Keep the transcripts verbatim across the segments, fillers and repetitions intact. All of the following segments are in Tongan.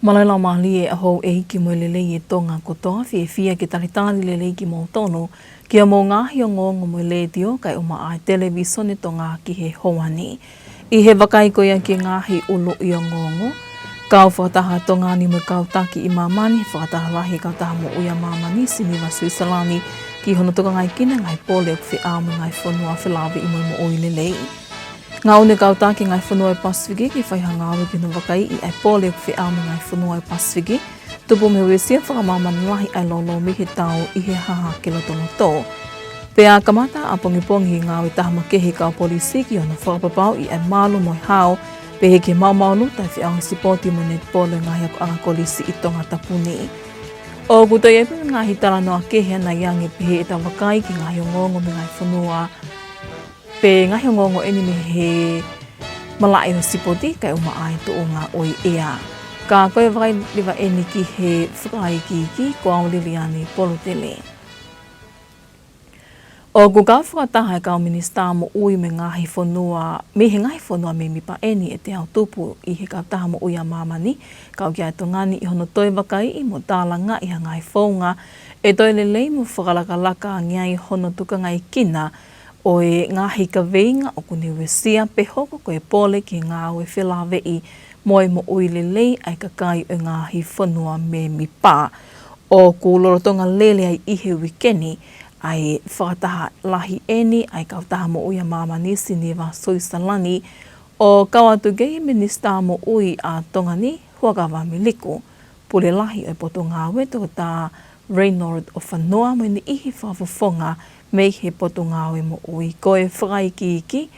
Mālō e laumālie ʻa houʻeiki mo e lelei ʻa e Tonga kotoa, fiefia ke talitali lelei kimoutolu ki hoʻomou ngaahi ongoongo mei he Letiō kae ʻumaʻā e Televīsone Tonga ki he houa ni. ʻI he vakai ko ia ki he ngaahi ʻuluʻi ongoongo, kau fakataha Tonga ni mo e kau taki ʻi māmani he fakataha lahi ʻa e Kautaha Moʻui ʻa Māmani, Sinivā Suisalani, ki hono tokangaekina e ngaahi pole ʻoku feʻao mo e ngaahi fonua felāveʻi mo e moʻui lelei. Ngāue ʻa e kau taki ʻi he ngaahi fonua ʻo e Pasifiki ke fai ha ngāue ki hono vakaiʻi ʻa e pole ʻoku feʻao mo e ngaahi fonua ʻo e Pasifiki, tupu mei he uesia fakamāmani lahi ʻa e lōlomi he tau ʻi he hahake lotoloto. Pea kamata ʻapongipongi e ngāue taha makehe ʻa e kau polisi ki hono fakapapauʻi ʻa e malu mo e hao, pehē ki he maumauʻi ʻa e feʻauhi sipoti mo e netipolo ʻa e ngaahi akoʻanga kolisi ʻi Tongatapu ni. ʻOku toe ʻi ai pē ngaahi talanoa kehe ʻanai ange pehē ʻetau vakai ki he ngaahi ongoongo mei he ngaahi fonua, pe ngaahi ongoongo ʻeni mei he malaʻe ʻo e sipoti kae ʻumaʻā e tuʻunga ʻo e ʻea. Ka ko e vakai leva ʻeni ki he fakaikiiki, ko au Liliani Polutele. ʻOku kau fakataha e kau minisitā moʻui mei he ngaahi fonua, mei he ngaahi fonua mēmipa ʻeni ʻe teau tupu ʻi he Kautaha Moʻui ʻa Māmani, kau ki ai ʻa Tonga ni ʻi hono toe vakaiʻi mo tālangaʻi ha ngaahi founga ʻe toe lelei mo fakalakalaka ange ai hono tokangaekina ʻo e ngaahi kaveinga ʻoku ne uesia pe hoko ko e pole ki he ngāue felāveʻi mo e moʻui lelei ʻa e kakai ʻo e ngaahi fonua mēmipa. ʻOku lolotonga lele ai ʻi he uike ni ʻa e fakataha lahi ʻeni ʻa e Kautaha Moʻui ʻa Māmani, Sinivā Suisalani, ʻo kau atu ki ai e Minisitā Moʻui ʻa Tonga ni, Huʻakavameiliku, Pule Lahi ʻo e Potungāue, Toketā Raynold ʻOfanoa, mo e niʻihi fakafofonga mei he Potungāue Moʻui. Ko e fakaikiiki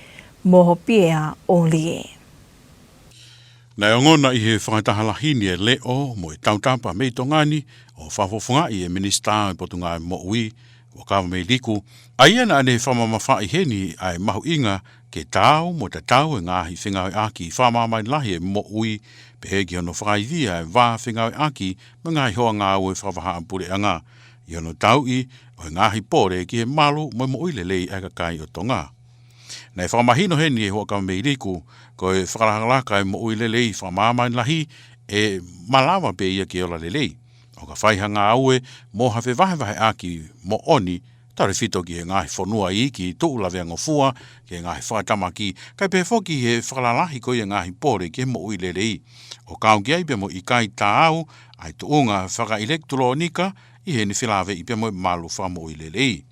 mo Hopiea ʻOlie. Naʻe ongona ʻi he fakataha lahi ni e leʻo mo e tautapa mei Tonga ni ʻo fakafofongaʻi e Minisitā ʻo e Potungāue Moʻui, Huʻakavameiliku, ʻa ia naʻa ne fakamamafaʻi heni ʻa e mahuʻinga ke taau mo tatau e ngaahi fengāueʻaki fakamāmani lahi e moʻui, pehē ki hono fakaivia e vā fengāueʻaki mo e ngaahi hoa ngāue fakavahaʻapuleʻanga, ʻi hono tauʻi ʻo e ngaahi pole ki he malu mo e moʻui lelei ʻa e kakai ʻo Tonga. Naʻe fakamahino heni ʻe Huʻakavameiliku, ko e fakalakalaka e moʻui lelei fakamāmani lahi ʻe malava pē ia ke ola lelei ʻo ka fai ha ngāue mo ha fevahevaheʻaki moʻoni, tautefito ki he ngaahi fonua iiki tuʻu laveangofua ki he ngaahi fakatamaki, kae pehē foki ki he fakalalahi ko ia e ngaahi pole ki he moʻui lelei, ʻo kau ki ai pea mo e ʻikai taau ʻa e tuʻunga fakaʻilekitulōnika ʻi heʻene felāveʻi pea mo e malu fakamoʻui lelei.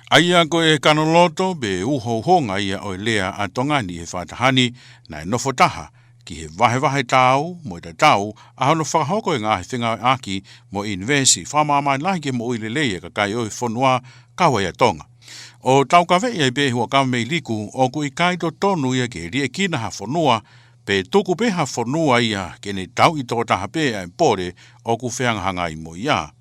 ʻA ia ko e kanoloto pe uhouhonga ia ʻo e lea ʻa Tonga ni he fakataha ni, naʻe nofo taha ki he vahevahe taau mo e tatau ʻa hono fakahoko e ngaahi fengāueʻaki mo e ʻinivesi fakamāmani lahi ki he moʻui lelei e kakai ʻo e fonua, kau ai ʻa Tonga. ʻO taukaveʻi ai pē ʻe Huʻakavameiliku ʻoku ʻikai totonu ia ke liʻekina ha fonua, pe tuku pē ha fonua ia ke ne tauʻi tokotaha pē ʻa e pole ʻoku fehangahangai mo ia.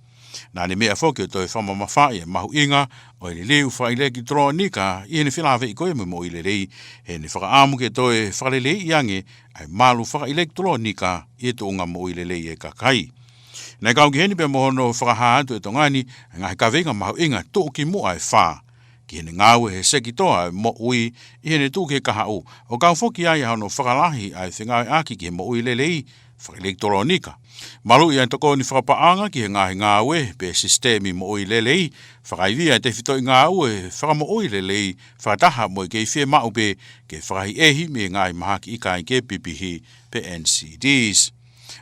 Naʻa ne meʻa foki ʻo toe fakamamafaʻi e mahuʻinga ʻo e liliu fakaʻilekitulōnika ʻi heʻene felāveʻi ko ia mo e moʻui lelei, heʻene fakaʻamu ke toe fakaleleiʻi ange ʻa e malu fakaʻilekitulōnika ʻi he tuʻunga moʻui lelei e kakai. Naʻe kau ki heni pea mo hono fakahā atu ʻe Tonga ni e ngaahi kaveinga mahuʻinga tuʻukimuʻa ʻe fā ki heʻene ngāue he sekitoa moʻui ʻi heʻene tuʻu ki he kahaʻu, ʻo kau foki ai ʻa hono fakalahi ʻa e fengāueʻaki ki he moʻui lelei fakaʻilekitulōnika, maluʻi ʻa e tokoni fakapaʻanga ki he ngaahi ngāue pe sisitemi moʻui lelei, fakaivia e tefitoʻi ngāue fakamoʻui lelei fakataha mo e kei fiemaʻu pē ke fakaʻehiʻehi mei he ngaahi mahaki ʻikai ke pipihi pe N C Ds.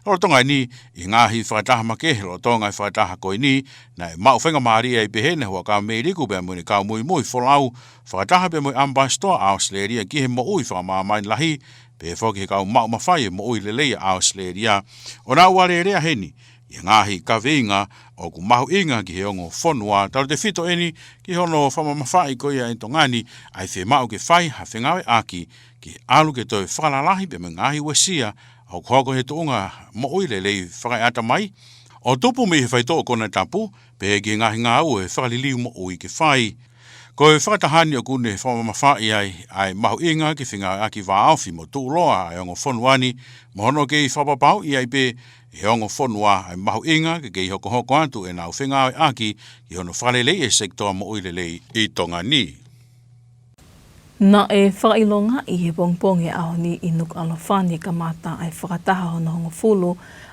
Lolotonga ni, ʻi he ngaahi fakataha makehe lolotonga e fakataha ko eni, naʻe maʻu faingamālie ai pē heni ʻa Huʻakavameiliku pea mo ʻene kau muimui folau fakataha pea mo e ʻAmipasitoa ʻAositelēlia ki he moʻui fakamāmani lahi, pehē foki ki he kau maʻu mafai e moʻui lelei ʻa ʻAositelēlia, ʻo nau alēlea heni ʻi he ngaahi kaveinga ʻoku mahuʻinga ki he ongo fonua, tautefito eni ki hono fakamamafaʻi ko ia ʻe Tonga ni ʻa e fiemaʻu ke fai ha fengāueʻaki ke ʻalu ke toe fakalalahi pea mo e ngaahi uesia ʻoku hoko he tuʻunga moʻui lelei fakaeʻatamai, ʻo tupu mei he faitoʻo konatapu, pehē ki he ngaahi ngāue fakaliliu moʻui ke fai. Ko e fakataha ni ʻoku ne fakamamafaʻi ai ʻa e mahuʻinga ke fengāueʻaki vāofi mo tuʻuloa ʻa e ongo fonua ni, mo hono kei fakapapauʻi ai pē ʻe he ongo fonua ʻa e mahuʻinga ke kei hokohoko atu ʻenau fengāueʻaki ki hono fakaleleiʻi e sekitoa moʻui lelei ʻi Tonga ni. Naʻe fakaʻilongaʻi he pongipongi ʻaho ni ʻi Nukuʻalofa ni e kamata ʻa e fakataha hono hongofulu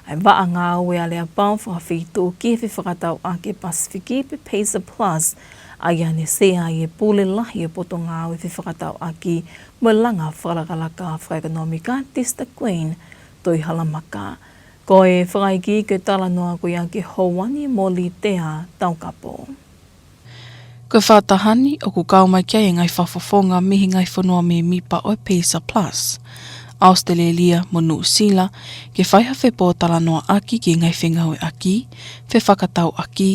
ʻa e vaʻa ngāue aleapau fakafeituʻu ki he fefakatauʻaki Pasifiki pe PACER Plus, ʻa ia ne sea ai e pule lahi ʻo e potungāue fefakatauʻaki mo e langa fakalakalaka fakaʻekonōmika, Tista Queen Tuʻihalamaka. Ko e fakaikiiki ʻo e talanoa ko ia ki he houa ni, Molitea Taukapo. Ko e fakataha ni ʻoku kau mai ki ai e ngaahi fakafofonga mei he ngaahi fonua mēmipa ʻo e PACER Plus, ʻAositelēlia mo Nuʻusila, ke fai ha fepōtalanoaʻaki ki he ngaahi fengāueʻaki, fefakatauʻaki,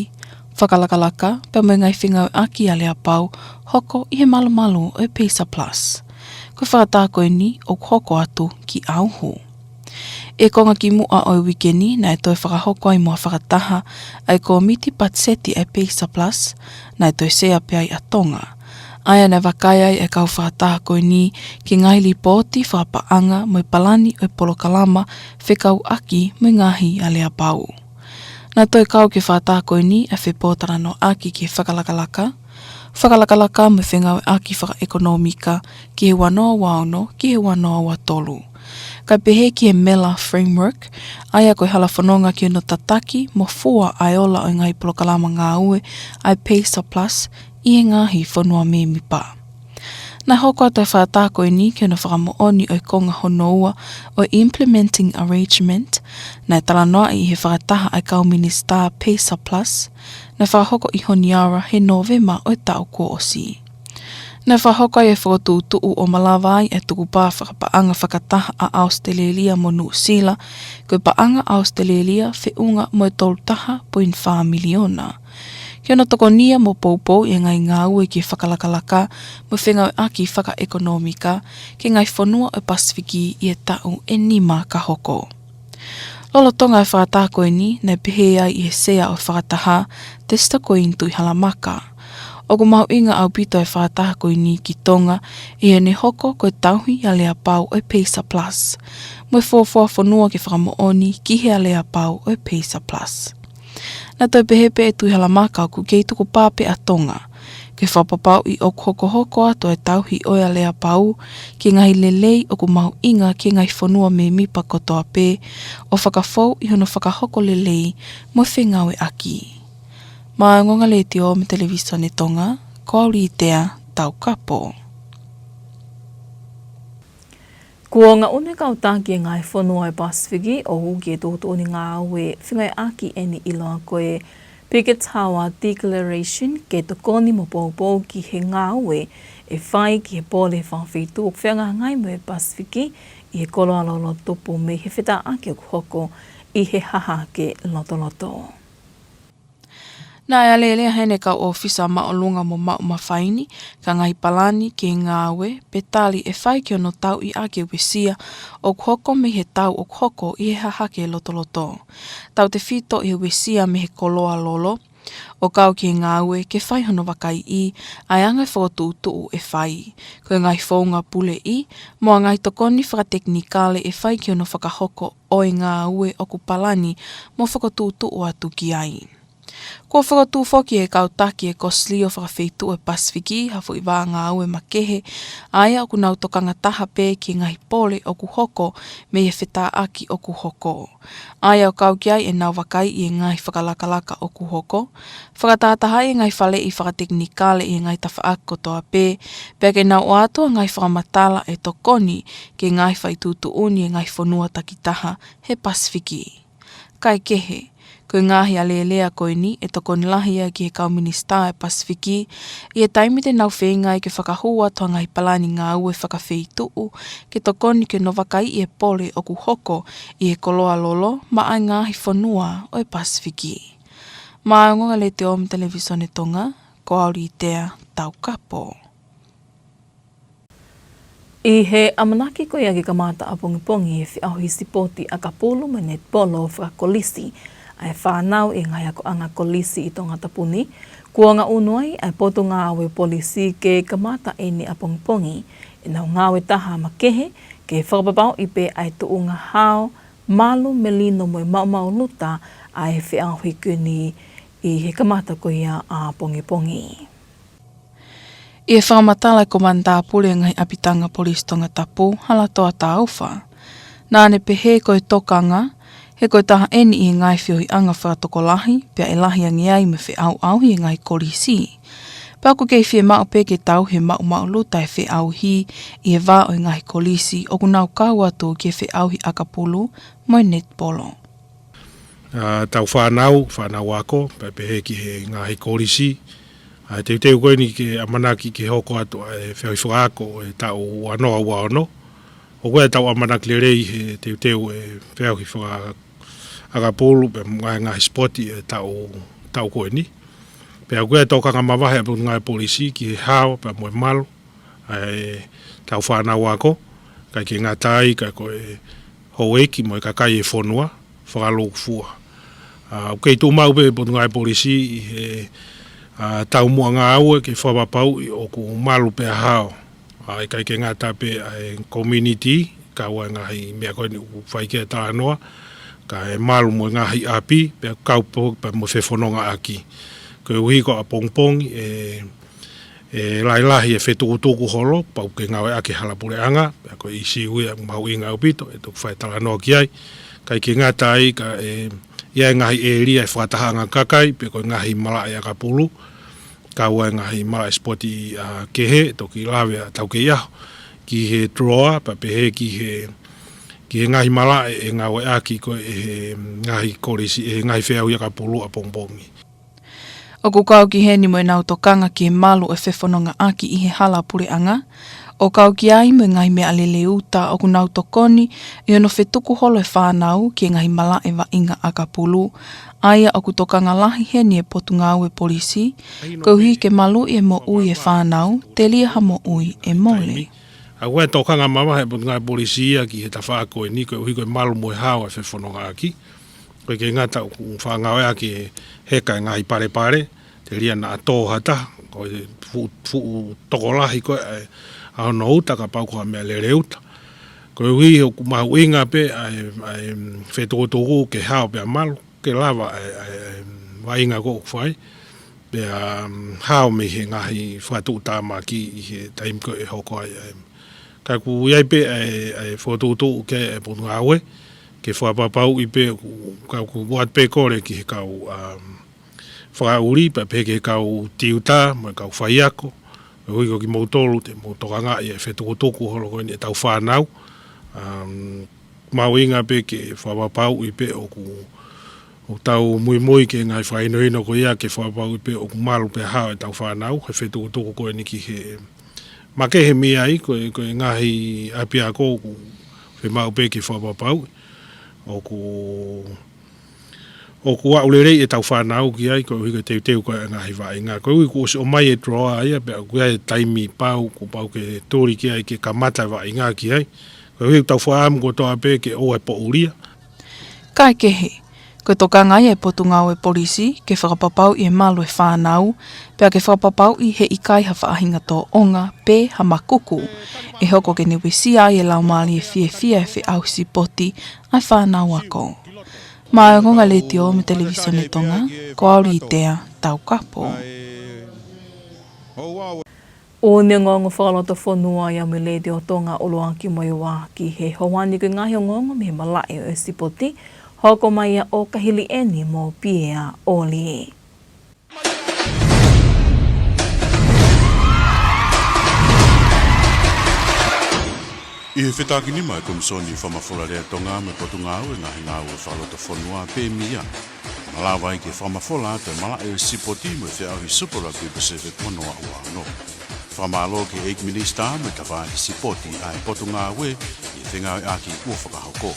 fakalakalaka, pea mo e ngaahi fengāueʻaki aleapau hoko ʻi he malumalu ʻo e PACER Plus. Ko e fakataha ko eni ʻoku hoko atu ki ʻAuhu. ʻI he konga kimuʻa ʻo e uike ni, naʻe toe fakahoko ai mo ha fakataha ʻa e Kōmiti Patiseti ʻa e PACER Plus, naʻe toe sea pē ai ʻa Tonga. ʻA ia naʻe vakai ai e kau fakataha ko eni ki he ngaahi lipooti fakapaʻanga mo e palani ʻo e polokalama fekauʻaki mo e ngaahi aleapau. Naʻe toe kau ki he fakataha ko eni ʻa e fepōtalanoaʻaki ki he fakalakalaka, fakalakalaka mo e fengāueʻaki fakaʻekonōmika ki he ua noa ua ono ki he ua noa ua tolu. Kae pehē ki he MELA Framework, ʻa ia ko e hala fononga ki hono tataki mo fua ʻa e ola ʻo e ngaahi polokalama ngāue ʻa e PACER Plus ʻi he ngaahi fonua mēmipa. Naʻe hoko atu e fakataha ko eni ki hono fakamoʻoni ʻo e konga hono ua ʻo e Implementing Arrangement, naʻe talanoaʻi ʻi he fakataha ʻa e kau minisitā PACER Plus, naʻe fakahoko ʻi Honiara he Nōvema ʻo e taʻu kuo ʻosi. Naʻe fakahoko ai e fokotuʻutuʻu ʻo malava ai e tukupā fakapaʻanga fakataha ʻa ʻAositelēlia mo Nuʻusila, ko e paʻanga ʻAositelēlia feʻunga mo e tolu taha poini fā miliona, ki hono tokonia mo poupouʻi e ngaahi ngāue ki he fakalakalaka mo e fengāueʻaki fakaʻekonōmika ki he ngaahi fonua ʻo e Pasifiki ʻi he taʻu ʻe nima ka hoko. Lolotonga e fakataha ko eni, naʻe pehē ai ʻe he sea ʻo e fakataha, Tista Queen Tuʻihalamaka, ʻoku mahuʻinga ʻaupito e fakataha ko eni ki Tonga ʻi heʻene hoko ko e tauhi aleapau ʻo e PACER Plus, mo e fuofua fonua ke fakamoʻoni ki he aleapau ʻo e PACER Plus. Naʻe toe pehē pē ʻe Tuʻihalamaka ʻoku kei tukupā pē ʻa Tonga ke fakapapauʻi ʻoku hokohoko atu e tauhi ʻo e aleapau ki he ngaahi lelei ʻoku mahuʻinga ki he ngaahi fonua mēmipa kotoa pē, ʻo fakafou ʻi hono fakahoko lelei mo fengāueʻaki. Maʻa e Ongoongo Letiō mo e Televisone Tonga, ko au Litea Taukapo. Kuo ngaʻunu e kau taki e ngaahi fonua ʻo e Pasifiki ʻo hū ki he tuʻutuʻuni ngāue fengāueʻaki ʻeni ʻiloa ko e Biketawa Declaration ke tokoni mo poupou ki he ngāue ʻe fai ki he pole fakafeituʻu ʻoku fehangahangai mo e Pasifiki ʻi he koloa lolo tupu mei he fetāʻaki ʻoku hoko ʻi he hahake lotoloto. Naʻe alēlea heni e kau ʻōfisa māʻolunga mo maʻu mafai ni ki ha ngaahi palani ki he ngāue pe tali ʻe fai ki hono tauʻi ʻaki e uesia ʻoku hoko mei he tau ʻoku hoko ʻi he hahake lotoloto. Tautefito ʻi he uesia mei he koloa lolo, ʻo kau ki he ngāue ke fai hono vakaiʻi ʻa e anga e fokotuʻutuʻu ʻe fai. Ko e ngaahi founga puleʻi mo ha ngaahi tokoni fakatekinikale ʻe fai ki hono fakahoko ʻo e ngāue ʻoku palani mo fokotuʻutuʻu atu ki ai. Kuo fokotuʻu foki ʻe he kau taki e COSL ʻo e fakafeituʻu ʻo e Pasifiki ha foʻi vā ngāue makehe, ʻa ia ʻoku nau tokanga taha pē ki he ngaahi pole ʻoku hoko mei he fetāʻaki ʻoku hoko, ʻa ia ʻoku kau ki ai ʻenau vakaiʻi e ngaahi fakalakalaka ʻoku hoko, fakatahatahaʻi e ngaahi faleʻi fakatekinikale ʻi he ngaahi tafaʻaki kotoa pē, pea ke nau ʻoatu ha ngaahi fakamatala ʻe tokoni ki he ngaahi faituʻutuʻuni e ngaahi fonua takitaha he Pasifiki. Kae kehe, ko e ngaahi alēlea ko eni ʻe tokoni lahi ai ki he kau minisitā ʻo e Pasifiki ʻi he taimi te nau feinga ai ke fakahū atu ha ngaahi palani ngāue fakafeituʻu ke tokoni ki hono vakaiʻi e pole ʻoku hoko ʻi he koloa lolo maʻa e ngaahi fonua ʻo e Pasifiki. Maʻa e Ongoongo Letiō mo e Televisone Tonga, ko au Litea Taukapo. ʻI he ʻamanaki ko ia ke kamata ʻapongipongi e feʻauhi sipoti ʻakapulu mo e netipolo fakakolisi ʻa e fānau ʻi he ngaahi akoʻanga kolisi ʻi Tongatapu ni, kuo ngaʻunu ai ʻa e Potungāue Polisi ke kamata ʻeni ʻapongipongi ʻenau ngāue taha makehe ke fakapapauʻi pē ʻa e tuʻunga hao malu, melino mo e maumau luta ʻa e feʻauhi ko eni ʻi he kamata ko ia ʻapongipongi. ʻI he fakamatala ʻa e Komana Pule ʻo e Ngaahi ʻApitanga Polisi Tongatapu, Halatoa Taufa, naʻa ne pehē ko e tokanga, he ko e taha eni ʻi he ngaahi feohiʻanga fakatokolahi, pea ʻe lahi ange ai mo e feʻauʻauhi ʻi he ngaahi kolisi. Pea ʻoku kei fiemaʻu pē ke tauhi e maʻumaʻuluta e feʻauhi ʻi he vā ʻo e ngaahi kolisi, ʻoku nau kau atu ki he feʻauhi ʻakapulu mo e netipolo. ʻA, tau fānau, fānau ako, pea pehē ki he ngaahi kolisi. ʻA, teuteu ko eni ke ʻamanaki ke hoko atu ʻa e feohi fakaako ʻo e taʻu ua noa ua ono. ʻOku ʻi ai ʻetau ʻamanaki lelei he teuteu e feohi fakaʻakapulu, pea mo e ngaahi sipoti e taʻu, taʻu ko eni. Pea ʻoku ʻi ai e tokanga mavahe ʻa e Potungāue Polisi ki he hao, pea mo e malu ʻa ʻetau fānau ako, ʻikai ke ngata ai ka ko e houʻeiki mo e kakai e fonua, fakalūkufua. ʻA, ʻoku kei tuʻu maʻu pē Potungāue Polisi ʻi he, ʻa, taumuʻa ngāue ke fakapapauʻi ʻoku malu pea hao. ʻA, ʻikai ke ngata pē ʻa e community, kau ai e ngaahi meʻa ko eni ʻoku fai ki ai e talanoa, ka e malu mo e ngaahi ʻapi, pea kau pē, pea mo e fefonongaʻaki. Koeʻuhi ko ʻapongipongi, ʻe, ʻe lahilahi e fetukutuku holo, pau ke ngāueʻaki e hala puleʻanga, pea ko e ʻīsiu ia mahuʻinga ʻaupito, ʻe toki fai e talanoa ki ai. ʻIkai ke ngata ai ka ʻe, ʻi ai e ngaahi ʻēlia e fakatahaʻanga kakai, pe ko e ngaahi malaʻe ʻakapulu, kau ai e ngaahi malaʻe sipoti, ʻa, kehe, toki lave ʻa Taukeiʻaho ki he draw, pea pehē ki he, ki he ngaahi malaʻe ʻe ngāueʻaki ko ē ʻe he ngaahi kolisi, ʻe he ngaahi feohi ʻakapulu ʻapongipongi. ʻOku kau ki heni mo ʻenau tokanga ki he malu ʻo e fefonongaʻaki ʻi he hala puleʻanga, ʻo kau ki ai mo e ngaahi meʻalele uta ʻoku nau tokoni ʻi hono fetuku holo e fānau ki he ngaahi malaʻe vaʻinga ʻakapulu, ʻa ia ʻoku tokanga lahi heni e Potungāue Polisi, koeʻuhi ke maluʻi e moʻui e fānau, telia ha moʻui ʻe mole. ʻA, ʻoku ʻi ai e tokanga mavahe ʻa e Potungāue Polisi ia ki he tafaʻaki ko eni, koeʻuhi ko e malu mo e hao e fefonongaʻaki. ʻIkai ke ngata ʻoku fakangāueʻaki e heka e ngaahi palepale, telia naʻa tō ha taha, ko e fuʻu, fuʻu tokolahi ko ē ʻa hono uta kapau ko ha meʻalele uta. Koeʻuhi ʻoku mahuʻinga pē ʻa e, ʻa e fetukutuku ke hao pea malu, ke lava ʻa e, ʻa e, ʻa e vaʻinga ko ē ʻoku fai, pea, um, hao mei he ngaahi fakatuʻutāmaki ʻi he taimi ko ē ʻe hoko ai, ʻa e. Ka ʻoku ʻi ai pē ʻa e, ʻa e fokotuʻutuʻu ki he Potungāue, ke fakapapauʻi pē ʻoku, ka ʻoku ʻoatu pē kole ki he kau, um, fakaʻuli, pea pehē ki he kau tiuta, mo e kau faiako, koeʻuhi ko kimoutolu te mou tokangaʻi e fetukutuku holo ko eni ʻetau fānau. Um, mahuʻinga pē ke fakapapauʻi pē ʻoku, ʻoku tau muimui ki he ngaahi fakahinohino ko ia ke fakapapauʻi pē ʻoku malu pea hao ʻetau fānau, he fetukutuku ko eni ki he makehe mei ai, ko e, ko e ngaahi ʻapiako ʻoku fiemaʻu pē ke fakapapauʻi ʻoku, ʻoku aʻu lelei ʻetau fānau ki ai, koeʻuhi ko e teuteu ko ē e ngaahi vaʻinga. Koeʻuhi kuo ʻosi ʻomai e draw ia, pea ʻoku ʻi ai e taimi pau, kuo pau ke tuli ki ai ke kamata e vaʻinga ki ai. Koeʻuhi ʻoku tau fakaʻamu kotoa pē ke ʻoua ʻe poʻulia. Kaekehe, ko e tokanga ia e Potungāue Polisi, ke fakapapauʻi e malu e fānau, pea ke fakapapauʻi he ʻikai ha faʻahinga tōʻonga, pe ha makuku, ʻe hoko ke ne uesia ai e laumālie fiefia e feʻauhi sipoti ʻa e fānau ako. Maʻa e Ongoongo Letiō mo e Televisone Tonga, ko au Litea Taukapo. ʻOku ne ongoongo fakalotofonua ia mei he Letiō Tonga ʻuluaki mo e ua ki he houa ni. Ko e ngaahi ongoongo mei he malaʻe ʻo e sipoti, hoko mai ia ʻo Kahiliʻeni mo Piea ʻOli. ʻI he fetākinima e Komisoni Fakamafola Lea Tonga mo e Potungāue Ngaahi Ngāue Fakalotofonua pe mia, malava ai ke fakamafola atu e malaʻe ʻo e sipoti mo e feʻauhi Super Rugby Pacific ua noa ua ono. Fakamālō ki he ʻEiki Minisitā mo e Tafaʻaki Sipoti ʻa e Potungāue ʻi he fengāueʻaki kuo fakahoko.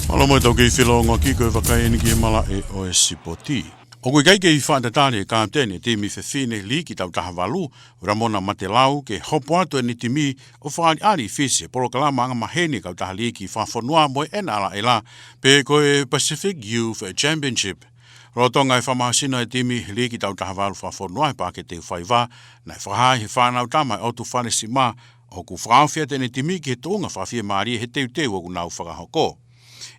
Mālō mo e tau kei felōngoaki ko e vakai eni ki he malaʻe ʻo e sipoti. ʻOku ʻikai kei fakatatali e kapiteni e timi fefine liiki tautaha valu, Ramona Matelau, ke hopo atu ʻene timi ʻo fakaʻaliʻali ʻi Fisi he polokalama angamaheni e kautaha liiki fakafonua mo e N R L, pe ko e Pacific Youth Championship. Lolotonga e fakamālohisino e timi liiki tautaha valu fakafonua he paketi ʻo e faiva, naʻe fakahā ʻe he fānau tama ʻo e ʻOtu Fale Sima, ʻoku fakahaofi atu ʻene timi ki he tuʻunga fakafiemālie he teuteu ʻoku nau fakahoko.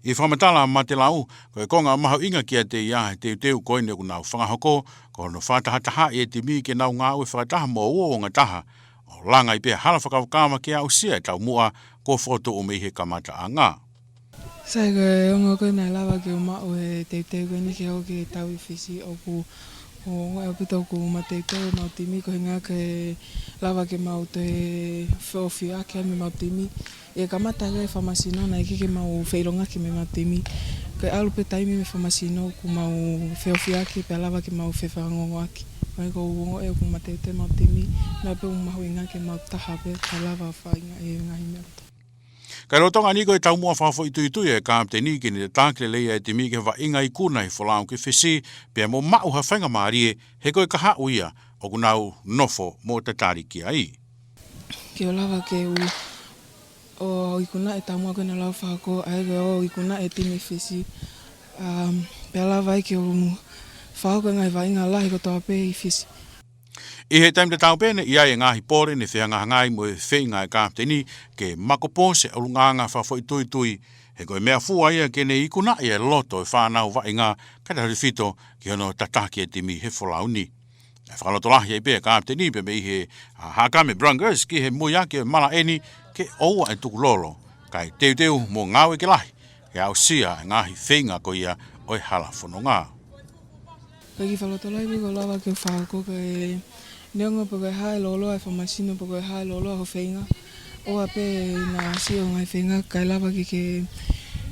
ʻI he fakamatala ʻa Matelau, ko e konga mahuʻinga kiate ia he teuteu ko eni ʻoku nau fakahoko, ko hono fakatahatahaʻi e timi ke nau ngāue fakataha mo uouangataha, ʻo langa ai pē hala fakakavakava ke aʻusia e taumuʻa kuo fokotuʻu mei he kamataʻanga. Sai, ko e ongo ko ē naʻe lava ke u maʻu he teuteu ko eni ke hoko ke tau ʻi Fisi, ʻoku ongo ʻaupito ʻoku mateuteu ʻemau timi, ko e ʻuhinga ke lava ke mau toe feʻofoʻofaʻaki ai mei heʻemau timi. ʻI he kamata ko ē e fakamasino naʻe ʻikai ke mau feʻilongaki mei heʻemau timi. Ko e ʻalu pē taimi mei he fakamasino kuo mau feʻofoʻofaʻaki pea lava ke mau fefakangongoʻaki. Ko e ʻuhinga ʻoku ongo ʻe ʻoku mateuteu ʻemau timi, naʻe pē ʻoku mahuʻinga ke mau taha pē, kae lava faʻahinga e ngaahi meʻa kotoa. Kae lolotonga ni ko e taumuʻa fakafoʻituitui e kapiteni ke ne tataki lelei e timi ke vaʻinga ikuna ʻi he folau ki Fisi, pea mo maʻu ha faingamālie, he ko e kahaʻu ia ʻoku nau nofo mo tatali ki ai. Ke u lava ke u ʻo ikuna e taumuʻa ko ē naʻa ku lava fakahoko, ʻa ia ko e ʻo ikuna e timi Fisi. Um, pea lava ai ke u fakahoko e ngaahi vaʻinga lahi kotoa pē ʻi Fisi. ʻI he taimi tatau pē naʻe ʻi ai e ngaahi pole ne fehangahangai mo e feinga e kapiteni ke mako pō se ʻulungaanga fakafoʻituitui, he ko e meʻafua ia ke ne ikunaʻi e loto e fānau vaʻinga, kae tautefito ki hono tataki e timi he folau ni. ʻE fakalotolahi ai pē e kapiteni pē mei he, a, Haʻakame Broncos ki he muiaki e malaʻe ni ke ʻoua ʻe tukulolo, kae teuteu mo ngāueʻaki lahi, ke aʻusia e ngaahi feinga ko ia ʻo e hala fononga. Ko e kiʻi fakalotolahi pē ʻoku ou lava ke u fakahoko, ko e neongo pe ko e hā e lōloa e fakamasino pe ko e hā e lōloa ho feinga, ʻoua pē naʻa sio ngaahi feinga kae lava ke ke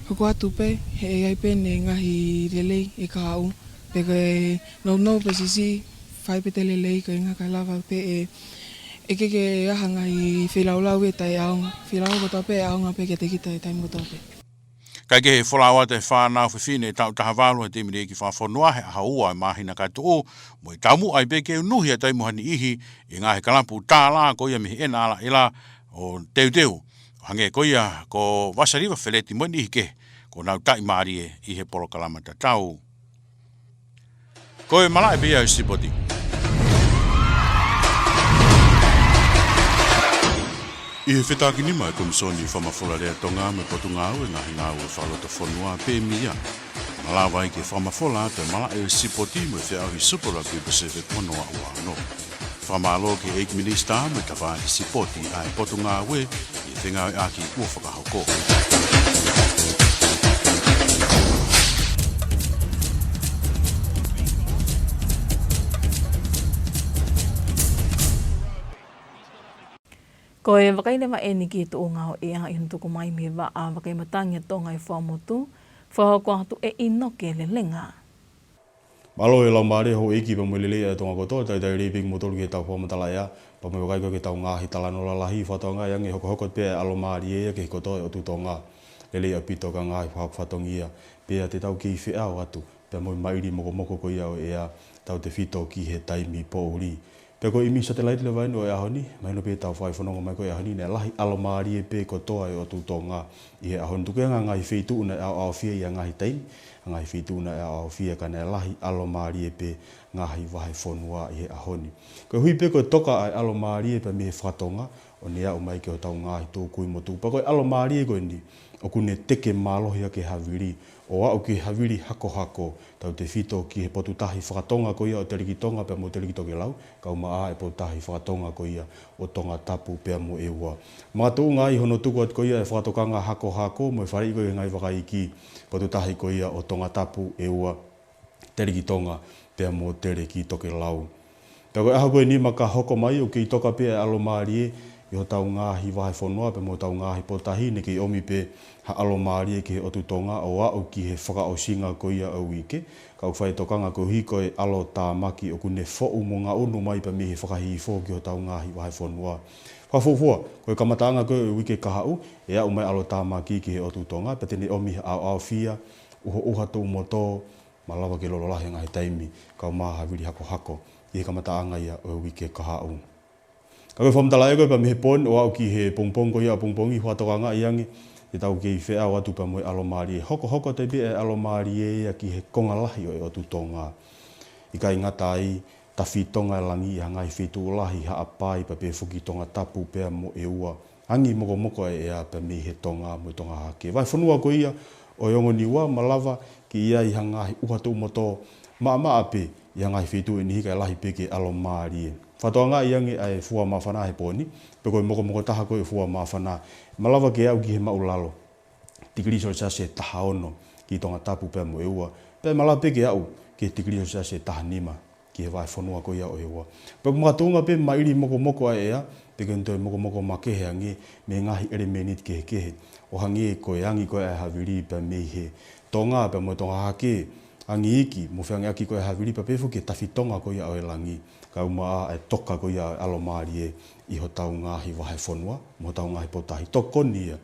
hoko atu pē, he ʻe ʻi ai pē ʻene ngaahi lelei e kahaʻu, pe ko e nounou pe siʻisiʻi, fai pē ʻete lelei, ko e ʻuhinga kae lava pē ʻe, ʻe ʻikai ke ʻi ai ha ngaahi feilaulau ʻe taʻeʻaonga, feilaulau kotoa pē ʻe ʻaonga pē kiate kita he taimi kotoa pē. Kae kehe, folau atu e fānau fefine taʻu taha valu he timi liʻaki fakafonua he ʻaho ua e māhina ka tuʻu, mo e taumuʻa ai pē ke unuhi atu ai mo ha niʻihi ʻi he ngaahi kalapu tālā ko ia mei he ʻEna Ala ʻEla ʻo teuteu, ʻo hangē ko ia ko Vasaliva Feleti mo e niʻihi kehe kuo nau taʻimālie ʻi he polokalama tatau. Ko e malaʻe pē ia ʻo e sipoti. ʻI he fetākinima e Komisoni Fakamafola Lea Tonga mo e Potungāue Ngaahi Ngāue Fakalotofonua, Pemia, malava ai ke fakamafola atu e malaʻe ʻo e sipoti mo e feʻauhi Super Rugby Pacific ua noa ua ono. Fakamālō ki he ʻEiki Minisitā mo e tafaʻaki sipoti ʻa e Potungāue ʻi he fengāueʻaki kuo fakahoko. Ko e vakai leva eni ki he tuʻunga ʻo e ʻea ʻi hono tuku mai mei he Vaʻa Vakai Matangi ʻa Tonga ʻi Fuaʻamotu, fakahoko atu ʻe ʻInoke Lelenga. Mālō e laumālie houʻeiki pea mo e lelei ʻa Tonga kotoa, talitali lelei pē kimoutolu ki heʻetau fakamatala ʻea, pea mo e vakai ko ē ki heʻetau ngaahi talanoa lalahi, fakatokangaʻi ange hokohoko pē ʻa e ʻalomālie ia ki he kotoa e ʻotu Tonga. Lelei ʻaupito ka ngaahi fakahoko fatongia, pea te tau kei feʻao atu pea mo e maʻili mokomoko ko ia ʻo e ʻea, tautefito ki he taimi poʻuli. Pea ko e ʻimi satelaite leva eni ʻo e ʻaho ni, mahino pē ʻetau fai fononga mai ko ē ʻaho ni, naʻe lahi ʻalomālie pē kotoa e ʻotu Tonga ʻi he ʻaho ni, tuku ʻa e ngaahi feituʻu naʻe ʻaoʻaofia ʻi ha ngaahi taimi, ngaahi feituʻu naʻe ʻaoʻaofia, ka naʻe lahi ʻalomālie pē ngaahi vahefonua ʻi he ʻaho ni. Koeʻuhi pē ko e toka ʻa e ʻalomālie pea mei he fakatonga, ʻo ne aʻu mai ki hotau ngaahi tukui mo tuʻu. Pea ko e ʻalomālie ko eni, ʻoku ne teke mālohi ʻaki e havili, ʻo aʻu ki he havili hakohako, tautefito ki he potutahi fakatonga ko ia ʻo Teleki Tonga pea mo Teleki Tokelau, kae ʻumaʻā e potutahi fakatonga ko ia ʻo Tongatapu pea mo ʻEua. Makatuʻunga ai hono tuku atu ko ia e fakatokanga hakohako mo e faleʻi ko ia e ngaahi fakaikiiki, potutahi ko ia ʻo Tongatapu, ʻEua, Teleki Tonga pea mo Teleki Tokelau. Pea ko e ʻaho ko eni maka hoko mai ʻoku kei toka pē ʻa e ʻalomālie ʻi hotau ngaahi vahefonua pea mo hotau ngaahi potutahi, ne kei ʻomi pē ha ʻalomālie ki he ʻotu Tonga ʻo aʻu ki he fakaʻosinga ko ia ʻo e uike. Ka ʻoku fai e tokanga koeʻuhi ko e ʻalo tāmaki ʻoku ne foʻu mo ngaʻunu mai pea mei he fakahihifo ki hotau ngaahi vahefonua. Fakafuofua, ko e kamataʻanga ko ē ʻo e uike kahaʻu, ʻe aʻu mai ʻa e ʻalo tāmaki ki he ʻotu Tonga, pea te ne ʻomi ha ʻaoʻaofia, ʻuhoʻuha tuʻu mo tō, malava ke lolo lahi he ngaahi taimi, kae ʻumaʻā ha havili hakohako ʻi he kamataʻanga ia ʻo e uike kahaʻu. Ka ko e fakamatala ʻea ko ē pea mei he pō ni ʻo aʻu ki he pongipongi ko ia ʻapongipongi, fakatokangaʻi ange, te tau kei feʻao atu pea mo e ʻalomālie. Hokohoko atu ai pē ʻa e ʻalomālie ia ki he konga lahi ʻo e ʻotu Tonga. ʻIkai ngata ai, tafi Tonga e langi ʻi ha ngaahi feituʻu lahi, Haʻapai pea pehē foki Tongatapu pea mo ʻEua. Angi mokomoko e ʻea pea mei he tonga mo e tonga hahake. Vahefonua ko ia ʻo e ongo Niua, malava ke ʻi ai ha ngaahi ʻuha tuʻu motu maʻamaʻa pē ʻi ha ngaahi feituʻu ʻe niʻihi kae lahi pē ke ʻalomālie. Fakatokangaʻi ange ʻa e fua māfana he pō ni, pe ko e mokomoko taha ko ē ʻo e fua māfana, malava ke aʻu ki he māʻulalo tikilī selesiasi ʻe taha ono ki Tongatapu pea mo ʻEua, pea malava pē ke aʻu ki he tikilī selesiasi ʻe taha nima ki he vahefonua ko ia ʻo ʻEua. Pea makatuʻunga pē maʻili mokomoko ʻa e ʻea, pe ko e toe mokomoko makehe ange mei he ngaahi ʻelemēniti kehekehe, ʻo hangē ko e angi ko ē ʻa e havili pea mei he tonga pea mo e tonga hahake, angi iiki mo e feangiʻaki ko ē ʻa e havili pea pehē foki ki he tafitonga ko ia ʻo e langi, kae ʻumaʻā ʻa e toka ko ia ʻo e ʻalomālie ʻi hotau ngaahi vahefonua mo hotau ngaahi potutahi, tokoni ia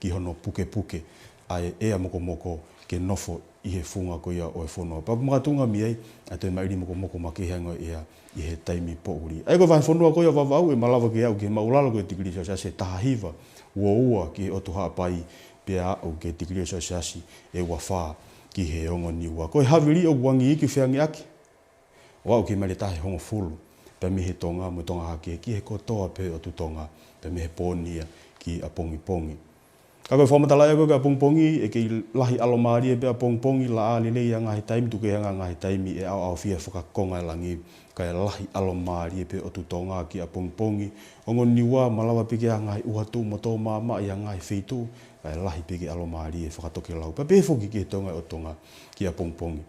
ki hono pukepuke ʻa e ʻea mokomoko ke nofo ʻi he funga ko ia ʻo e fonua. Pea makatuʻunga mei ai ʻa e toe maʻili mokomoko makehe ange ʻo e ʻea ʻi he taimi poʻuli. ʻA ia ko e vahefonua ko ia ʻo Vavaʻu ʻe malava ke aʻu ki he māʻulalo ko e tikilī selesiasi ʻe taha hiva ua ua ki he ʻotu Haʻapai, pea aʻu ki he tikilī selesiasi ʻe ua fā ki he ongo Niua. Ko e havili ʻoku angi iiki, feangiʻaki, ʻo aʻu ki he maile taha ʻe hongofulu pea mei he tonga mo e tonga hahake ki he kotoa pē ʻo e ʻotu Tonga, pea mei he pō ni ia ki ʻapongipongi. Ka ko e fakamatala ʻea ko ē ki ʻapongipongi, ʻe kei lahi ʻalomālie pē ʻapongipongi, laʻā lelei ʻa e ngaahi taimi, tuku kehe ange ʻa e ngaahi taimi ʻe ʻaoʻaofia fakakonga e langi, kae lahi ʻalomālie pē ʻotu Tonga ki ʻapongipongi. Ongo Niua, malava pē ke ʻi ai ha ngaahi ʻuha tuʻu motu maʻamaʻa ʻi ha ngaahi feituʻu, kae lahi pē ke ʻalomālie fakatokelau. Pea pehē foki ki he tonga ʻo Tonga ki ʻapongipongi.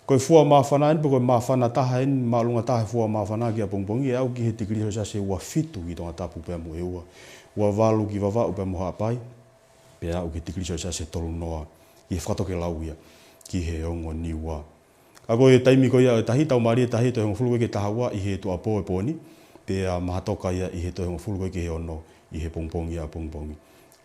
Ko e fua māfana eni, pe ko e māfana taha eni, māʻolunga taha e fua māfana ki ʻapongipongi, ʻe aʻu ki he tikilī selesiasi ʻe ua fitu ki Tongatapu pea mo ʻEua, ua valu ki Vavaʻu pea mo Haʻapai, pea aʻu ki he tikilī selesiasi ʻe tolu noa ki he fakatokelau ia ki he ongo Niua. Ka ko e taimi ko ia ʻo e tahi, tau mālie tahi, toe hongofulu ko ē ki he taha ua ʻi he tuʻuapō ʻo e pō ni, pea mahatoka ia ʻi he toe hongofulu ko ē ki he ono ʻi he pongipongi ʻapongipongi.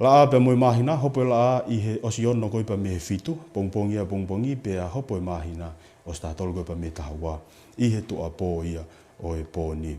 Laʻā pea mo e māhina, hopo e laʻā ʻi he ʻosi ono ko ē pea mei he fitu pongipongi ʻapongipongi, pea hopo e māhina ʻosi taha tolu ko ē pea mei he taha ua ʻi he tuʻuapō ia ʻo e pō ni.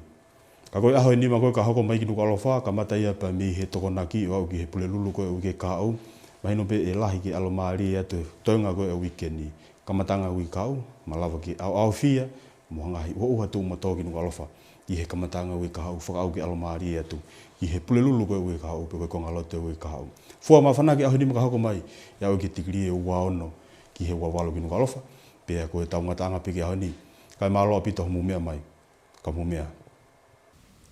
Ka ko e ʻaho ʻe nima ko ē ka hoko mai ki Nukuʻalofa, kamata ia pea mei he Tokonaki ʻo aʻu ki he Pulelulu ko ē ʻo e uike kahaʻu, mahino pē ʻe lahi ke ʻalomālie atu he toenga ko ē ʻo e uike ni. Kamataʻanga uike kahaʻu, malava ke ʻaoʻaofia mo ha ngaahi ʻuha tuʻu motu ki Nukuʻalofa ʻi he kamataʻanga uike kahaʻu, fakaʻau ke ʻalomālie atu ki he Pulelulu ko ē ʻo e uike kahaʻu, pe ko e konga lotu ʻo e uike kahaʻu. Fua māfana ki he ʻaho ʻe nima ka hoko mai, ʻe aʻu ki he tikilī ʻe ua ono ki he ua valu ki Nukuʻalofa. Pea ko e tau ngataʻanga pē ki he ʻaho ni, kae mālō ʻaupito hoʻomou meʻa mai. Ka mou meʻa.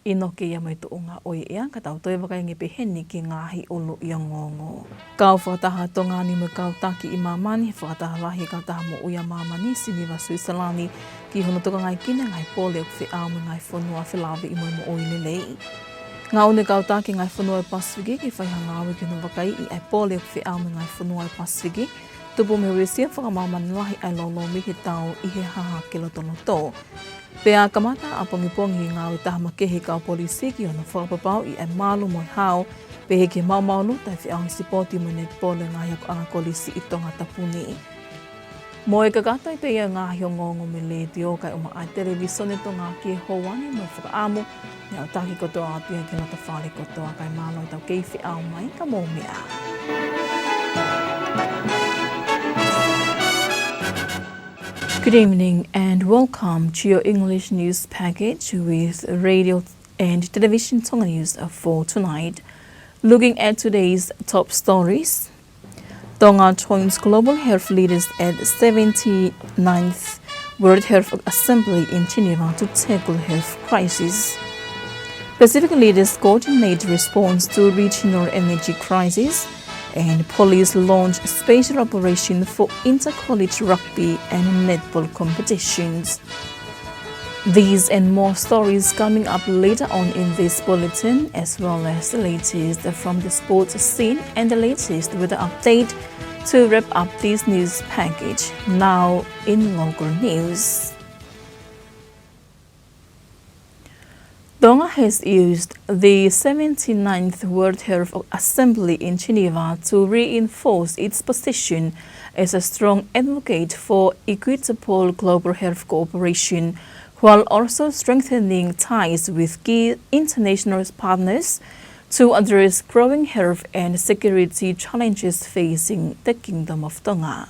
ʻInoke ia mo e tuʻunga ʻo e ʻea, ka tau toe vakai ange pē heni ki he ngaahi ʻuluʻi ongoongo. Kau fakataha Tonga ni mo e kau taki ʻi māmani, fakataha lahi e Kautaha Moʻui ʻa Māmani, Siniva Suisalani, ki hono tokangaekina e ngaahi pole ʻoku feʻao mo e ngaahi fonua felāveʻi mo e moʻui lelei. Ngaʻunu e kau taki e ngaahi fonua ʻo e Pasifiki ke fai ha ngāue ki hono vakaiʻi ʻa e pole ʻoku feʻao mo e ngaahi fonua ʻo e Pasifiki, tupu mei he uesia fakamāmani lahi ʻa e lōlomi he tau ʻi he hahake lotoloto. Pea kamata ʻapongipongi e ngāue taha makehe e kau polisi ki hono fakapapauʻi ʻa e malu mo e hao, pehē ki he maumauʻi taʻefeʻao e sipoti mo e netipolo ʻa e ngaahi akoʻanga kolisi ʻi Tongatapu ni. Mo e kakato ia ʻo e ngaahi ongoongo mei he Letiō, kae ʻumaʻā e Televīsone Tonga ki he houa ni, mo e fakaʻamu ke aʻutaki kotoa atu ia ki he loto fale kotoa, kae mālō e tau kei feʻao mai, ka mou meʻa. Good evening and welcome to your English news package with Radio and Television Tonga News for tonight. Looking at today's top stories, Tonga joins global health leaders at seventy-ninth World Health Assembly in Geneva to tackle health crisis. Pacific leaders coordinate response to regional energy crisis, and police launch special operation for inter-college rugby and netball competitions. These and more stories coming up later on in this bulletin, as well as the latest from the sports scene and the latest weather update to wrap up this news package. Now in local news. Tonga has used the seventy-ninth World Health Assembly in Geneva to reinforce its position as a strong advocate for equitable global health cooperation, while also strengthening ties with key international partners to address growing health and security challenges facing the Kingdom of Tonga.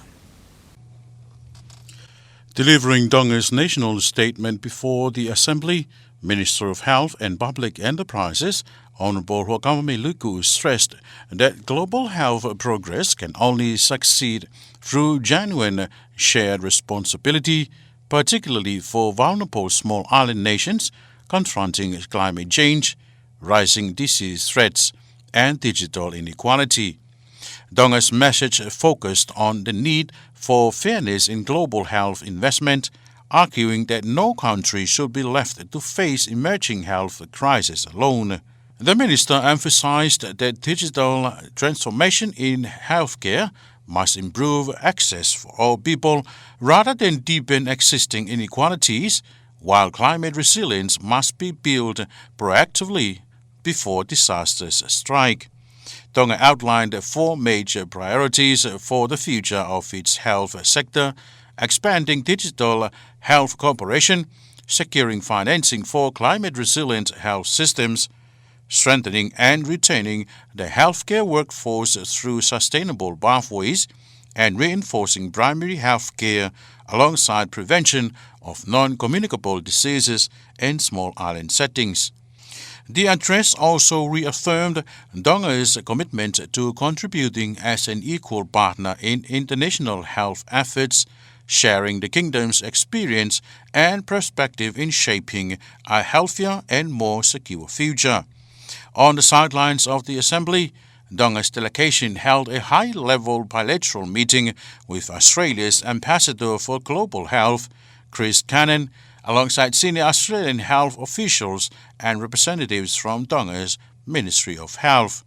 Delivering Tonga's national statement before the Assembly, Minister of Health and Public Enterprises, Honorable Huʻakavameiliku stressed that global health progress can only succeed through genuine shared responsibility, particularly for vulnerable small island nations confronting climate change, rising disease threats, and digital inequality. Tonga's message focused on the need for fairness in global health investment, arguing that no country should be left to face emerging health crisis alone. The minister emphasized that digital transformation in healthcare must improve access for all people rather than deepen existing inequalities, while climate resilience must be built proactively before disasters strike. Tonga outlined four major priorities for the future of its health sector: expanding digital health cooperation, securing financing for climate resilient health systems, strengthening and retaining the healthcare workforce through sustainable pathways, and reinforcing primary healthcare alongside prevention of non-communicable diseases in small island settings. The address also reaffirmed Tonga's commitment to contributing as an equal partner in international health efforts, sharing the kingdom's experience and perspective in shaping a healthier and more secure future. On the sidelines of the assembly, Tonga's delegation held a high-level bilateral meeting with Australia's Ambassador for Global Health, Chris Cannon, alongside senior Australian health officials and representatives from Tonga's Ministry of Health.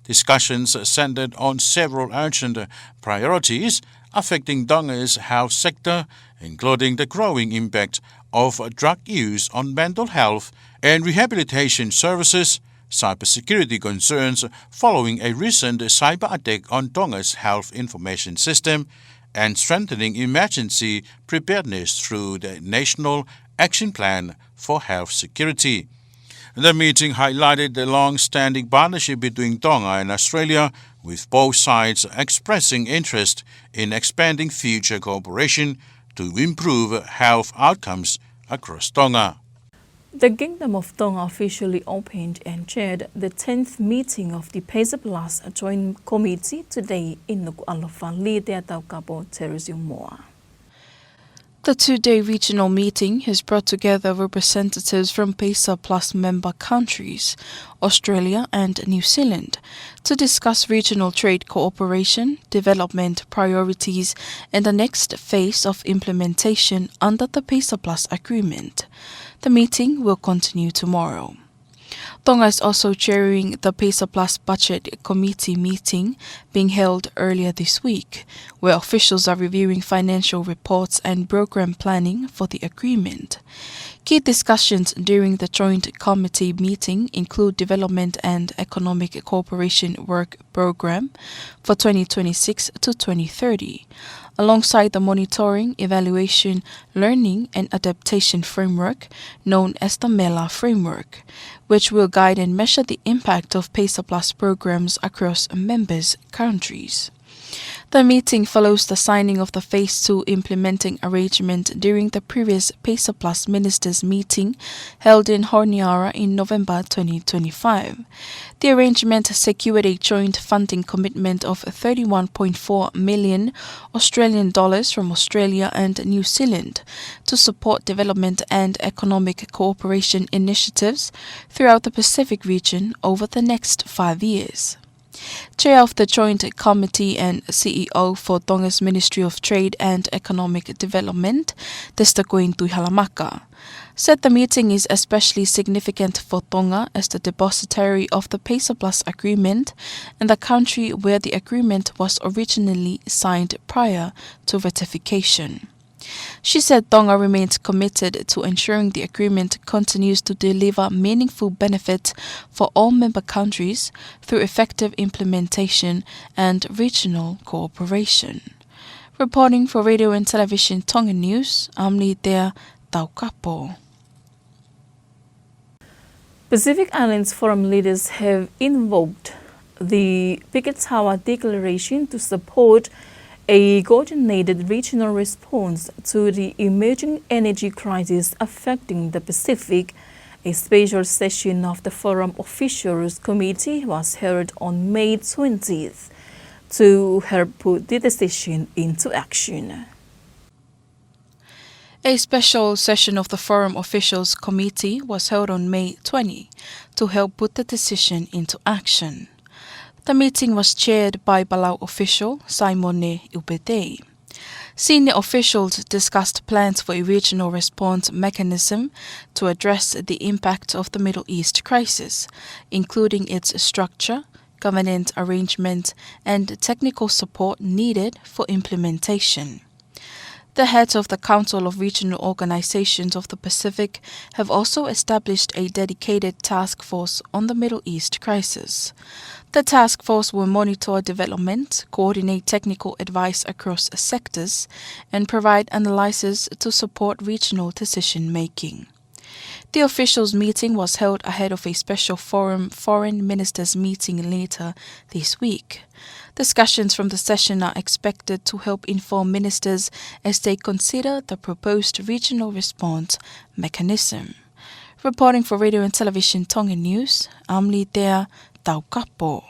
Discussions centered on several urgent priorities affecting Tonga's health sector, including the growing impact of drug use on mental health and rehabilitation services, cybersecurity concerns following a recent cyber attack on Tonga's health information system, and strengthening emergency preparedness through the National Action Plan for Health Security. The meeting highlighted the long-standing partnership between Tonga and Australia, with both sides expressing interest in expanding future cooperation to improve health outcomes across Tonga. The Kingdom of Tonga officially opened and chaired the tenth meeting of the PACER Plus Joint Committee today in Nukuʻalofa. Litea Taukapo, Teresiu Moa. The two-day regional meeting has brought together representatives from PACER Plus member countries, Australia and New Zealand, to discuss regional trade cooperation, development priorities, and the next phase of implementation under the PACER Plus agreement. The meeting will continue tomorrow. Tonga is also chairing the PACER Plus Budget Committee meeting being held earlier this week, where officials are reviewing financial reports and program planning for the agreement. Key discussions during the joint committee meeting include development and economic cooperation work program for twenty twenty-six to twenty thirty, alongside the monitoring, evaluation, learning and adaptation framework known as the MELA framework, which will guide and measure the impact of PACER Plus programs across members' countries. The meeting follows the signing of the Phase two implementing arrangement during the previous PACER Plus Ministers meeting held in Honiara in November twenty twenty-five. The arrangement secured a joint funding commitment of thirty-one point four million Australian dollars from Australia and New Zealand to support development and economic cooperation initiatives throughout the Pacific region over the next five years. Chair of the Joint Committee and C E O for Tonga's Ministry of Trade and Economic Development, Testa Queen Tuʻihalamaka, said the meeting is especially significant for Tonga as the depositary of the PACER Plus agreement and the country where the agreement was originally signed prior to ratification. She said Tonga remains committed to ensuring the agreement continues to deliver meaningful benefit for all member countries through effective implementation and regional cooperation. Reporting for Radio and Television Tonga News, I'm Litea Taukapo. Pacific Islands Forum leaders have invoked the Biketawa Declaration to support a coordinated regional response to the emerging energy crisis affecting the Pacific A special session of the Forum Officials Committee was held on May twentieth to help put the decision into action. A special session of the Forum Officials Committee was held on May twenty to help put the decision into action. The meeting was chaired by Palau official Simone Iupetei. Senior officials discussed plans for a regional response mechanism to address the impact of the Middle East crisis, including its structure, governance arrangement, and technical support needed for implementation. The heads of the Council of Regional Organizations of the Pacific have also established a dedicated task force on the Middle East crisis. The task force will monitor development, coordinate technical advice across sectors, and provide analysis to support regional decision-making. The officials' meeting was held ahead of a special Forum foreign ministers' meeting later this week. Discussions from the session are expected to help inform ministers as they consider the proposed regional response mechanism. Reporting for Radio and Television Tonga News, I'm Litea Taukapo.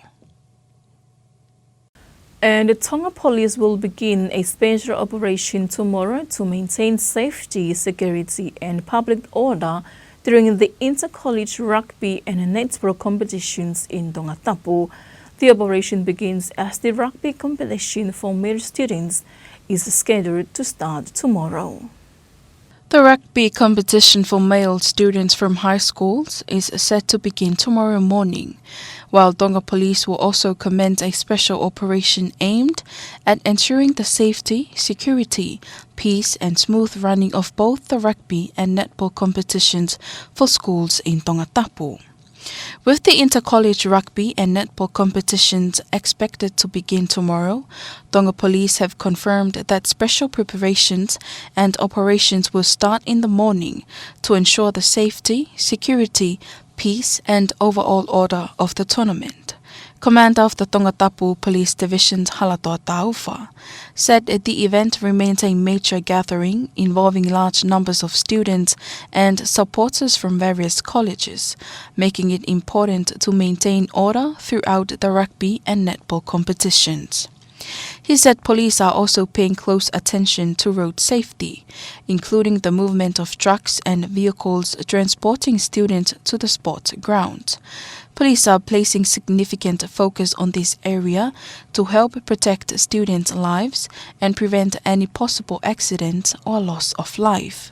And the Tonga Police will begin a special operation tomorrow to maintain safety, security, and public order during the inter-college rugby and netball competitions in Tongatapu. The operation begins as the rugby competition for male students is scheduled to start tomorrow. The rugby competition for male students from high schools is set to begin tomorrow morning, while Tonga Police will also commence a special operation aimed at ensuring the safety, security, peace and smooth running of both the rugby and netball competitions for schools in Tongatapu. With the inter-college rugby and netball competitions expected to begin tomorrow, Tonga Police have confirmed that special preparations and operations will start in the morning to ensure the safety, security, peace and overall order of the tournament. Commander of the Tongatapu Police Division, Halatoa Taufa, said the event remains a major gathering involving large numbers of students and supporters from various colleges, making it important to maintain order throughout the rugby and netball competitions. He said police are also paying close attention to road safety, including the movement of trucks and vehicles transporting students to the sport ground. Police are placing significant focus on this area to help protect students' lives and prevent any possible accident or loss of life.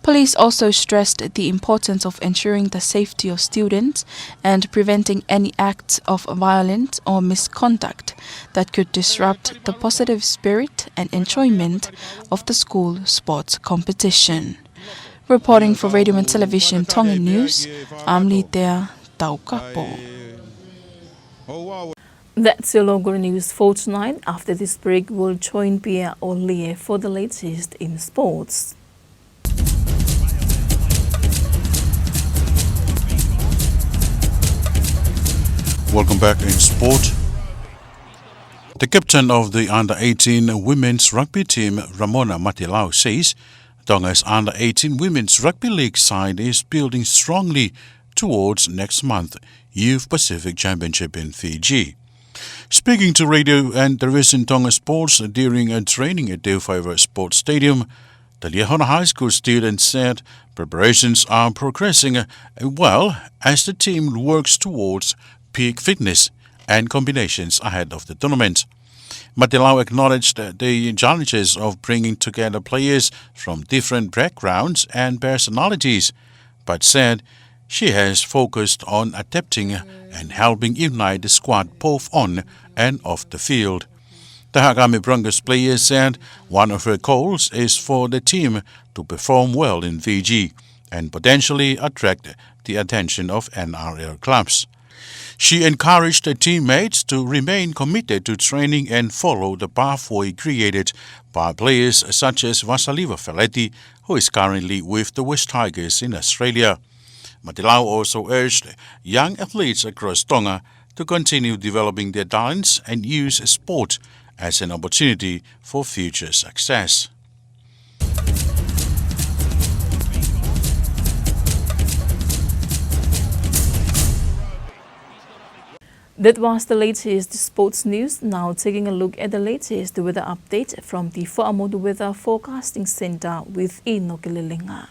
Police also stressed the importance of ensuring the safety of students and preventing any acts of violence or misconduct that could disrupt the positive spirit and enjoyment of the school sports competition. Reporting for Radio and Television Tonga News, I'm Litea Taukapo. That's your local news for tonight. After this break, we'll join Pia Olie for the latest in sports. Welcome back in sport. The captain of the under eighteen women's rugby team, Ramona Matilau, says Tonga's under eighteen women's rugby league side is building strongly towards next month Youth Pacific Championship in Fiji. Speaking to Radio and Television Tonga Sports during a training at Teufaivah Sports Stadium, the Liahona High School student said preparations are progressing well as the team works towards peak fitness and combinations ahead of the tournament. Matilau acknowledged the challenges of bringing together players from different backgrounds and personalities, but said she has focused on adapting and helping unite the squad both on and off the field. The Haʻakame Broncos player said one of her goals is for the team to perform well in Fiji and potentially attract the attention of N R L clubs. She encouraged her teammates to remain committed to training and follow the pathway created by players such as Vasaliva Feleti, who is currently with the West Tigers in Australia. Matilau also urged young athletes across Tonga to continue developing their talents and use sport as an opportunity for future success. That was the latest sports news. Now taking a look at the latest weather update from the Fa'amotu Weather Forecasting Centre with Inoke Lelenga.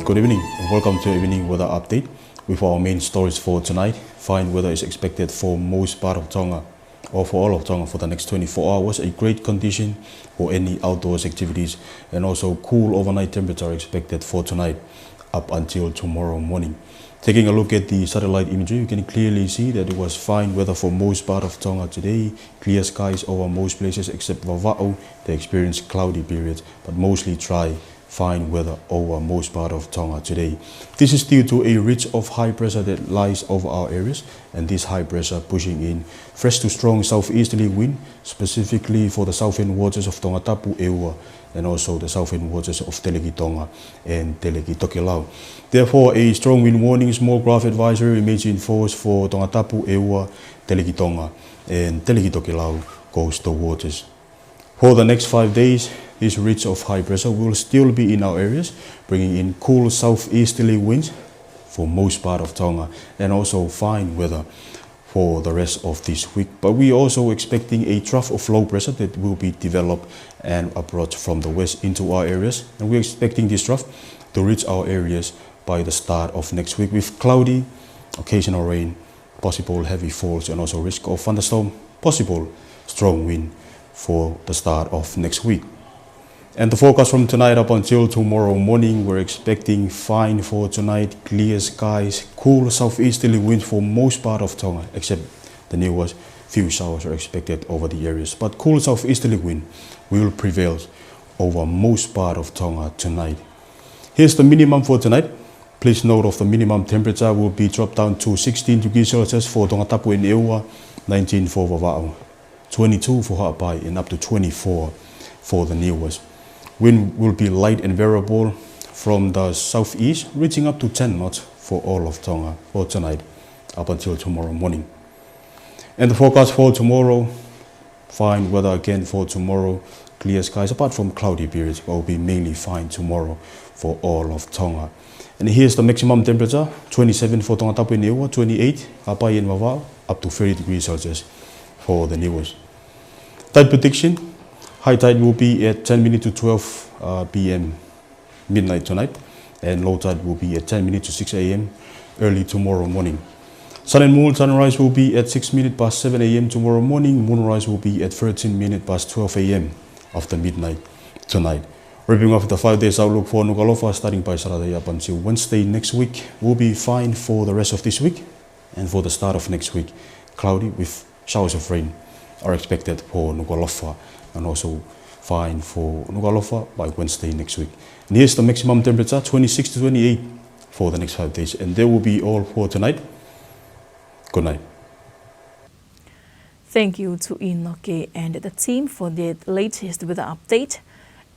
Good evening and welcome to Evening Weather Update. With our main stories for tonight, fine weather is expected for most part of Tonga, or for all of Tonga for the next twenty-four hours, a great condition for any outdoors activities, and also cool overnight temperature expected for tonight up until tomorrow morning. Taking a look at the satellite imagery, you can clearly see that it was fine weather for most part of Tonga today, clear skies over most places except Vavaʻu, they experienced cloudy periods, but mostly dry fine weather over most part of Tonga today. This is due to a ridge of high pressure that lies over our areas, and this high pressure pushing in fresh to strong southeasterly wind, specifically for the southern waters of Tongatapu, ʻEua, and also the southern waters of Telekitonga and Telekitokelau. Therefore, a strong wind warning, small craft advisory remains in force for Tongatapu, ʻEua, Telekitonga, and Telekitokelau coastal waters. For the next five days, this ridge of high pressure will still be in our areas, bringing in cool southeasterly winds for most part of Tonga, and also fine weather for the rest of this week. But we also expecting a trough of low pressure that will be developed and approach from the west into our areas. And we're expecting this trough to reach our areas by the start of next week with cloudy, occasional rain, possible heavy falls, and also risk of thunderstorm, possible strong wind for the start of next week. And the forecast from tonight up until tomorrow morning, we're expecting fine for tonight, clear skies, cool southeasterly wind for most part of Tonga, except the Niuas, few showers are expected over the areas. But cool southeasterly wind will prevail over most part of Tonga tonight. Here's the minimum for tonight. Please note of the minimum temperature will be dropped down to sixteen degrees Celsius for Tongatapu and ʻEua, nineteen for Vavaʻu, twenty-two for Haʻapai, and up to twenty-four for the Niuas. Wind will be light and variable from the southeast, reaching up to ten knots for all of Tonga for tonight up until tomorrow morning. And the forecast for tomorrow, fine weather again for tomorrow. Clear skies apart from cloudy periods, but will be mainly fine tomorrow for all of Tonga. And here's the maximum temperature, twenty-seven for Tongatapu and ʻEua, twenty-eight Haʻapai and Vavaʻu, up to thirty degrees Celsius for the Niuas. Tide prediction, high tide will be at ten minutes to twelve, uh, P M midnight tonight, and low tide will be at ten minutes to six A M early tomorrow morning. Sun and moon, sunrise will be at six minutes past seven A M tomorrow morning. Moonrise will be at thirteen minutes past twelve A M after midnight tonight. Wrapping up the five days outlook for Nukuʻalofa, starting by Saturday up until Wednesday next week, will be fine for the rest of this week and for the start of next week. Cloudy with showers of rain are expected for Nukuʻalofa and also fine for Nukuʻalofa by Wednesday next week. And here's the maximum temperature, twenty-six to twenty-eight for the next five days. And that will be all for tonight. Good night. Thank you to Inoke and the team for the latest weather update.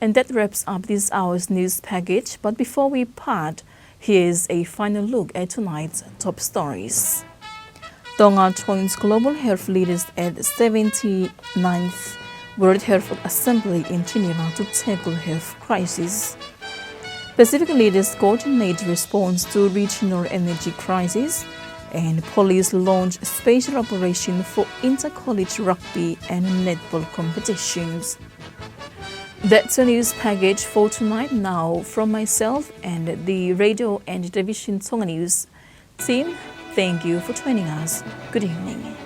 And that wraps up this hour's news package. But before we part, here's a final look at tonight's top stories. Tonga joins global health leaders at seventy-ninth World Health Assembly in Geneva to tackle health crisis. Pacific leaders coordinate response to regional energy crisis, and police launch special operation for inter-college rugby and netball competitions. That's the news package for tonight. Now, from myself and the Radio and Television Tonga News team, thank you for joining us. Good evening.